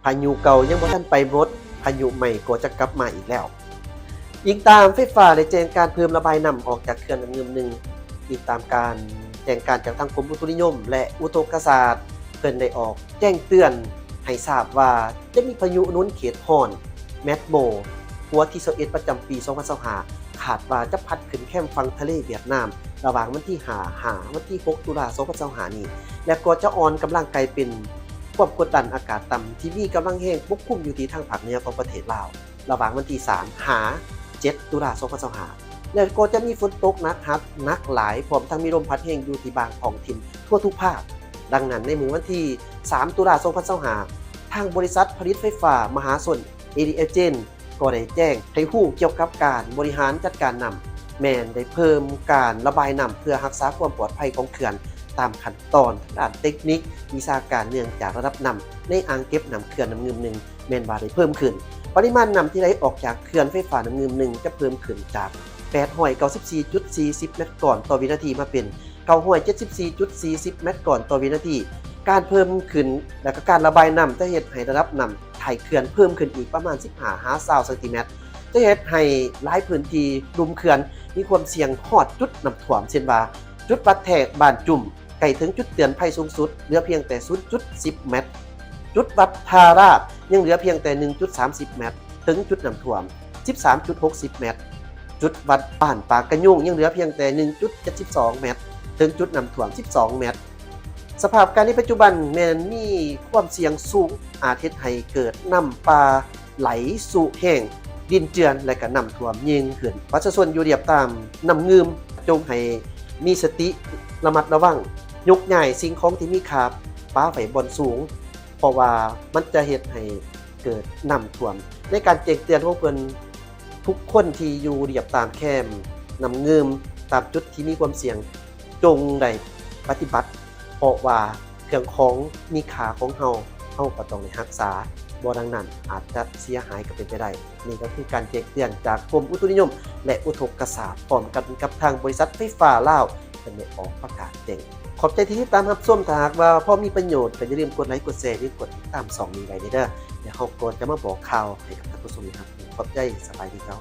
ພາຍຸເກົ່າຍັງບໍ່ທັນໄປໝົດ, ພາຍຸໃໝ່ກໍຈະກັບມາອີກແລ້ວ. ອີງຕາມໄຟຟ້າໄດ້ແຈ້ງການເພີ່ມລະບາຍນ້ຳອອກຈາກເຂື່ອນນ້ຳງື່ມໜຶ່ງ. ອີງຕາມການແຈ້ງການຈາກທາງກົມອຸຕຸນິຍົມ ແລະ ອຸທົກກະສາດ, ເພິ່ນໄດ້ອອກແຈ້ງເຕືອນໃຫ້ຊາບວ່າ ຈະມີພາຍຸໜູນເຂດຮ້ອນ ແມັດໂມ ຫົວທີຊາວເອັດ ປະຈຳປີສອງພັນຊາວຫ້າ ຄາດວ່າຈະພັດຂຶ້ນແຄມຝັ່ງທະເລຫວຽດນາມ ລະຫວ່າງວັນທີຫ້າ ຫາວັນທີຫົກ ຕຸລາ ສອງພັນຊາວຫ້ານີ້ ແລະ ກໍຈະອ່ອນກຳລັງກາຍເປັນຄວາມກົດດັນອາກາດຕ່ຳ ທີ່ມີກຳລັງແຮງປົກຄຸມຢູ່ທີ່ທາງພາກເໜືອຂອງປະເທດລາວ ລະຫວ່າງວັນທີສາມ ຫາເຈັດ ຕຸລາ ສອງພັນຊາວຫ້າ ແລະ ກໍຈະມີຝົນຕົກໜັກ ຫັກ ໜັກຫຼາຍ ພ້ອມທັງມີລົມພັດແຮງຢູ່ທີ່ບາງທ້ອງຖິ່ນທົ່ວທຸກພາກ. ດັ່ງນັ້ນ ໃນມື້ວັນທີສາມ ຕຸລາ ສອງພັນຊາວຫ້າ ທາງບໍລິສັດຜະລິດໄຟຟ້າມະຫາຊົນ ເອດີເອເຈນ ກໍໄດ້ແຈ້ງໃຫ້ຮູ້ກ່ຽວກັບການບໍລິຫານຈັດການນ້ຳ ແມ່ນໄດ້ເພີ່ມການລະບາຍນ້ຳເພື່ອຮັກສາຄວາມປອດໄພຂອງເຂື່ອນ ຕາມຂັ້ນຕອນທາງດ້ານເຕັກນິກ ວິຊາການ ເນື່ອງຈາກລະດັບນ້ຳໃນອ່າງເກັບນ້ຳເຂື່ອນນ້ຳງື່ມໜຶ່ງ ແມ່ນວ່າໄດ້ເພີ່ມຂຶ້ນ. ປະລິມານນ້ຳທີ່ໄຫຼອອກຈາກເຂື່ອນໄຟຟ້ານ້ຳງື່ມໜຶ່ງ ຈະເພີ່ມຂຶ້ນຈາກ ແປດຮ້ອຍເກົ້າສິບສີ່ຈຸດສີ່ສິບແມັດກ້ອນຕໍ່ວິນາທີ ມາເປັນ ເກົ້າຮ້ອຍເຈັດສິບສີ່ຈຸດສີ່ສິບແມັດກ້ອນຕໍ່ວິນາທີ. ການເພີ່ມຂຶ້ນ ແລະ ກະການລະບາຍນ້ຳ ຈະເຮັດໃຫ້ລະດັບນ້ຳທ້າຍເຂື່ອນເພີ່ມຂຶ້ນອີກປະມານສິບຫ້າຫາຊາວຊັງຕີແມັດ ຈະເຮັດໃຫ້ຫຼາຍພື້ນທີ່ລຸ່ມເຂື່ອນມີຄວາມສ່ຽງຮອດຈຸດນ້ຳຖ້ວມ ເຊັ່ນວ່າ ຈຸດວັດແທກບ້ານຈຸ້ມ ໃກ້ເຖິງຈຸດເຕືອນໄພສູງສຸດ ເຫຼືອພຽງແຕ່ສູນຈຸດສິບແມັດ, ຈຸດວັດທ່າລາດ ຍັງເຫຼືອພຽງແຕ່ໜຶ່ງຈຸດສາມສິບແມັດ ເຖິງຈຸດນ້ຳຖ້ວມສິບສາມຈຸດຫົກສິບແມັດ, ຈຸດວັດບ້ານປາກກະຍຸງ ຍັງເຫຼືອພຽງແຕ່ໜຶ່ງຈຸດເຈັດສິບສອງແມັດ ເຖິງຈຸດນ້ຳຖ້ວມສິບສອງແມັດ. ສະພາບການໃນປັດຈຸບັນແມ່ນມີຄວາມສ່ຽງສູງ ອາດເຮັດໃຫ້ເກີດນ້ຳປ່າໄຫຼຊຸແຮງ, ດິນເຈື່ອນ ແລະ ກະນ້ຳຖ້ວມຍິ່ງຂຶ້ນ. ປະຊາຊົນຢູ່ລຽບຕາມນ້ຳງື່ມ ຈົ່ງໃຫ້ມີສະຕິ ລະມັດລະວັງ, ຍົກຍ້າຍສິ່ງຂອງທີ່ມີຄ່າປະໄວ້ບ່ອນສູງ ເພາະວ່າມັນຈະເຮັດໃຫ້ເກີດນ້ຳຖ້ວມ. ໃນການແຈ້ງເຕືອນຂອງເພິ່ນ, ທຸກຄົນທີ່ຢູ່ລຽບຕາມແຄມນ້ຳງື່ມ, ຕາມຈຸດທີ່ມີຄວາມສ່ຽງ, ຈົ່ງໄດ້ປະຕິບັດ, ເພາະວ່າເຄື່ອງຂອງມີຄ່າຂອງເຮົາ, ເຮົາກໍຕ້ອງໄດ້ຮັກສາ, ບໍ່ດັ່ງນັ້ນອາດຈະເສຍຫາຍກໍເປັນໄປໄດ້. ນີ້ກໍຄືການແຈ້ງເຕືອນຈາກກົມອຸຕຸນິຍົມ ແລະ ອຸທົກກະສາດ ພ້ອມກັນກັບທາງບໍລິສັດໄຟຟ້າລາວ ເພິ່ນໄດ້ອອກປະກາດແຈ້ງ. ຂອບໃຈທີ່ຕິດຕາມຮັບຊົມ. ຖ້າຫາກວ່າພໍມີປະໂຫຍດ ກໍຢ່າລືມກົດໄລ, ກົດແຊ, ຫຼື ກົດຕິດຕາມຊ່ອງນີ້ໄວ້ເດີ້. ແລ້ວເຮົາກໍຈະມາບອກຂ່າວໃຫ້ກັບທ່ານຜູ້ຊົມໄດ້ຮັບຮູ້. ຂອບໃຈ, ສະບາຍດີເຈົ້າ.